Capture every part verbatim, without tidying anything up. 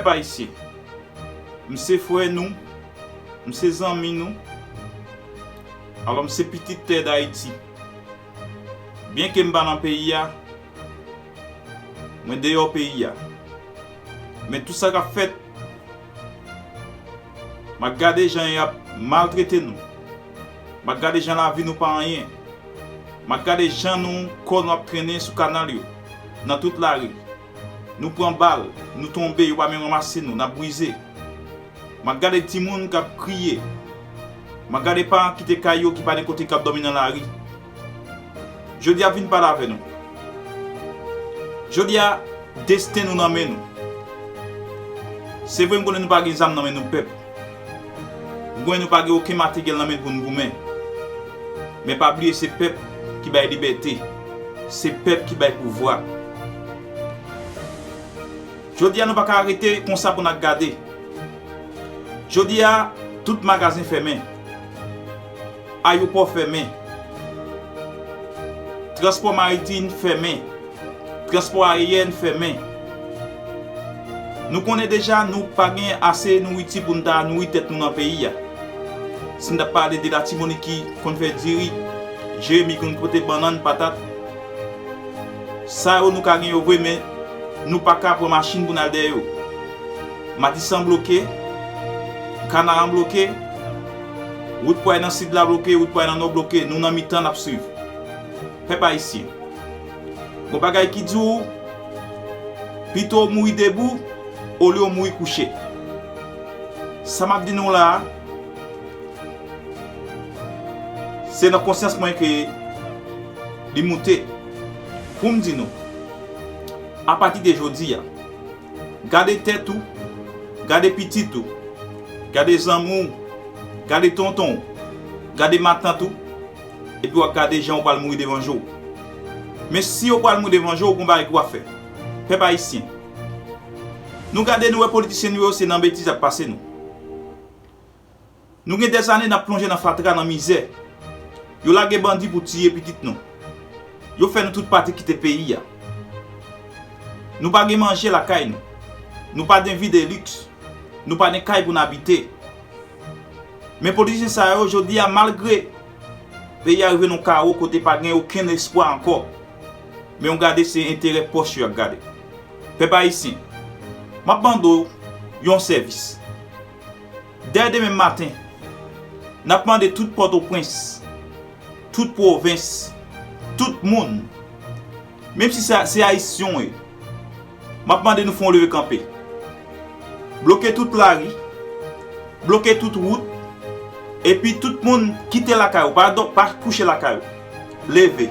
Pèp ayisyen, m se frè nou, m se zanmi nou, alò m se pitit tè Dayiti. Byenke m pa nan peyi a, mwen deyò peyi a. Men tout sa k ap fèt, m ap gade jan y ap maltrete nou. M ap gade jan lavi nou pa anyen. M ap gade jan nou, kò nou ap trennen sou kanal yo, nan tout lari. Nou pran bal, nou tonbe, yo pa menm ranmase nou, n ap brize. M ap gade timoun k ap kriye. M ap gade paran ki kite kay yo, ki pa gen kote, k ap dòmi nan lari. Jodi a vin pale avè nou. Jodi a, desten nou nan men nou. Se vre, m konnen nou pa gen zam nan men nou, pèp. M konnen nou pa gen okenn materyèl nan men pou n goumen. Men pa bliye, se pèp ki bay libète. Se pèp ki bay pouvwa. Jodi a, nou pa ka rete konsa pou n ap gade. Jodi a, tout magazen fèmen. Ayewopò fèmen. Transpò maritim fèmen. Transpò aeryèn fèmen. Nou konnen deja nou pa gen ase nouriti pou n ta nouri tèt nou nan peyi a. Si n t ap pale de Latibonit ki konn fè diri, Jeremi konn pote bannann, patat, sa yo nou ka gen yo vre, men nou pa ka pran machin pou n al dèyè yo. Matisan bloke, Kanaran bloke, wout pou al nan sid la bloke, wout pou al nan nò bloke, nou nan mitan n ap swiv. Pèp ayisyen, gon bagay ki di w, pito w mouri debou olye w mouri kouche. Sa m ap di nou la a, se nan konsyans mwen ke li moute. Pou m di nou, apati de jodi a, gade tèt ou, gade pitit ou, gade zanmi w, gade tonton w, gade matant ou, epi w ap gade jan w pral mouri devan je w. Men si w pral mouri devan je w, gon bagay ke w ap fè. Pèp ayisyen, nou gade, nou wè politisyen nou yo, se nan betiz y ap pase nou. Nou gen dèzane n ap plonje nan fatra, nan mizè. Yo lage bandi pou tiye pitit nou. Yo fè nou tout pati kite peyi a. Nou pa gen manje lakay nou. Nou pa gen vi de liks. Nou pa gen kay pou n abite. Men politisyen sa yo, jodi a, malgre peyi a rive nan kawo kote pa gen okenn espwa ankò, men w gade se enterè pòch yo y ap gade. Pèp ayisyen, m ap mande w yon sèvis. Dèyè demen maten, n ap mande tout Pòtoprens, tout pwovens, tout moun, menm si se, se ayisyen w ye, m ap mande nou fè yon leve kanpe. Bloke tout lari, bloke tout wout, epi tout moun kite lakay ou, pa dò-, pa kouche lakay ou. Leve.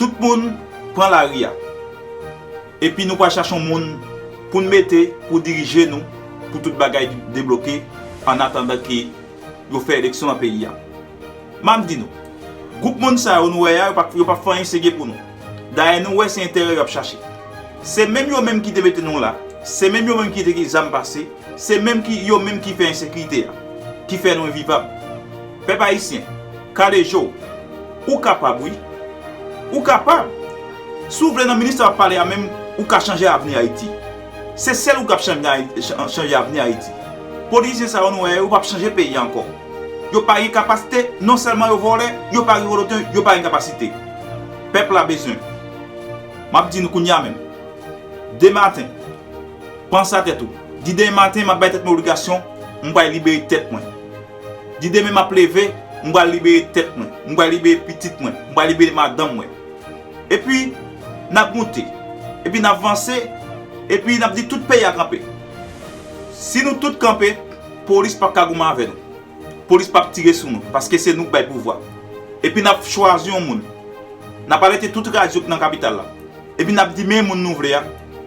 Tout moun pran lari a. Epi nou pral chache yon moun pou n mete pou dirije nou, pou tout bagay debloke, an atandan ke yo fè eleksyon nan peyi a. M ap di nou, gwoup moun sa yo nou wè a, yo p ap, yo p ap fè anyen serye pou nou. Dayè, nou wè se enterè yo ap chache. Se menm yo menm ki te mete nou la, se menm yo menm ki te gen zam pase, se menm ki, yo menm ki fè ensekirite a, ki fè nou envivab. Pèp ayisyen, kale je w. Ou kapab, wi. Ou kapab. Si w vle, nan minit sa w ap pale a menm, ou ka chanje avni Ayiti. Se sèl ou k ap chanje Ayi-, chan-, chanje avni Ayiti. Politisyen sa yo nou wè yo, yo p ap chanje peyi a ankò. Yo pa gen kapasite, non sèlman yo vòlè, yo pa gen volonte, yo pa gen kapasite. Pèp la bezwen. M ap di nou kounye a menm. Demen maten, panse a tèt ou. Di demen maten, m ap bay tèt mwen obligasyon, m pral libere tèt mwen. Di demen m ap leve, m pral libere tèt mwen, m pral libere pitit mwen, m pral libere madanm mwen. Epi, n ap moute, epi n ap vanse, epi n ap di tout peyi a kanpe. Si nou tout kanpe, polis p ap ka goumen avè nou. Polis p ap tire sou nou, paske se nou k bay pouvwa. Epi n ap chwazi yon moun. N ap arete tout radyo k nan kapital la. Epi n ap di men moun nou vle a.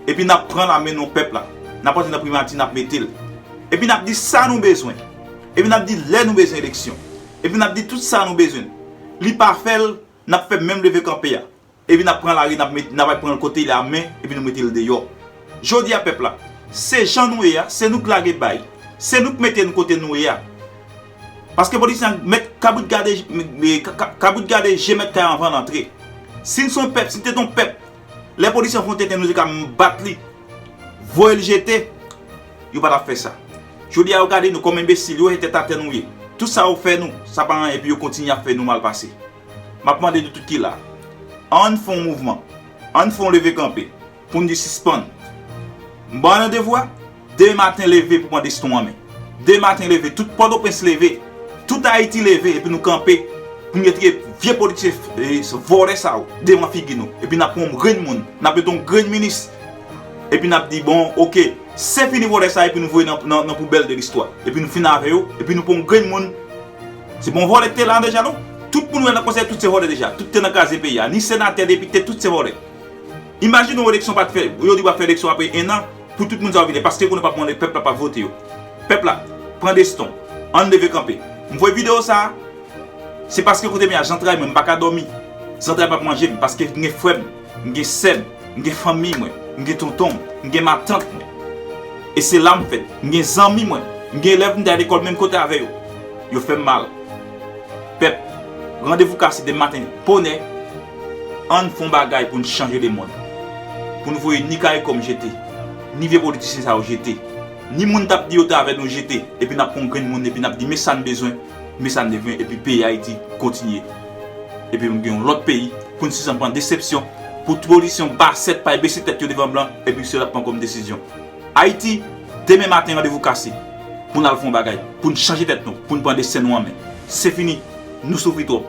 Epi n ap pran lame non pèp la. N ap antre nan primati, n ap mete l. Epi n ap di sa nou bezwen. Epi n ap di lè nou bezwen eleksyon. Epi n ap di tout sa nou bezwen. Li pa fè l, n ap fè menm leve kanpe a. Epi n ap pran lari, n ap met, n ap al pran l kote l a men, epi nou mete l deyò. Jodi a, pèp la, se jan nou ye a, se nou k lage bay, se nou k mete n kote nou ye a. Paske polisyen an mèt kabrit gade, me, me, ka-, ka-, kabrit gade je mèt kay anvan l antre. Si n se yon pèp, si n te t yon pèp, lè polisyen an fè yon tenten, nou te ka bat li, voye l jete. Yo pa t ap fè sa. Jodi a, yo gade nou kòm enbesil, yo e tèt atè nou ye. Tout sa yo fè nou, sa pa anyen, epi yo kontinye ap fè nou mal pase. M ap mande nou tout ki la, ann fè yon mouvman, ann fè yon leve kanpe, pou n di sispann. M ba w randevou a, demen maten leve pou pran desten w an men. Demen maten leve, tout Pòtoprens leve, tout Ayiti leve, epi nou kanpe, pou n retire vye politisyen, e, vòlè sa yo, devan figi nou. Epi n ap pran yon grenn moun, n ap mete yon grenn minis, epi n ap di, bon, oke, se fini vòlè sa, epi nou voye nan, nan, nan poubèl de listwa. Epi nou fini avè yo, epi nou pran yon grenn moun. Se pa yon vòlè ki te la deja, non? Tout moun wè nan konsèy, tout se vòlè deja. Tout te nan kraze peyi a. Ni senatè, depite, tout se vòlè. Imajine yon eleksyon pa t fè, yo di w ap fè eleksyon apre en an, pou tout moun sa yo vini, paske konnen p ap mande pèp la p ap vote yo. Pèp la, pran desten w, ann leve kanpe. M voye videyo sa a, se paske kote m ye a, zantray mwen, m pa ka dòmi. Zantray m ap manje m, paske m gen frè m, m gen sè m, m gen fanmi mwen, m gen tonton m, m gen matant mwen. E se la m fèt. M gen zanmi mwen, m gen elèv m te al lekòl menm kote avè yo. Yo fè m mal. Pèp, randevou kase demen maten bonè, ann fè yon bagay pou n chanje lemonn. Pou n voye ni CARICOM jete, ni vye politisyen sa yo jete, ni moun t ap di yo te avè nou jete, epi n ap pran yon grenn moun, epi n ap di men sa n bezwen, men sa n bezwen, epi peyi Ayiti kontinye. Epi pou n gen yon lòt peyi, pou n sispann pran desepsyon, pou polisyon basèt pa bese tèt yo devan blan, epi se la pran kòm desizyon. Ayiti, demen maten randevou kase, pou n al fè yon bagay, pou n chanje tèt nou, pou n pran desten nou an men. Se fini, nou soufri twòp.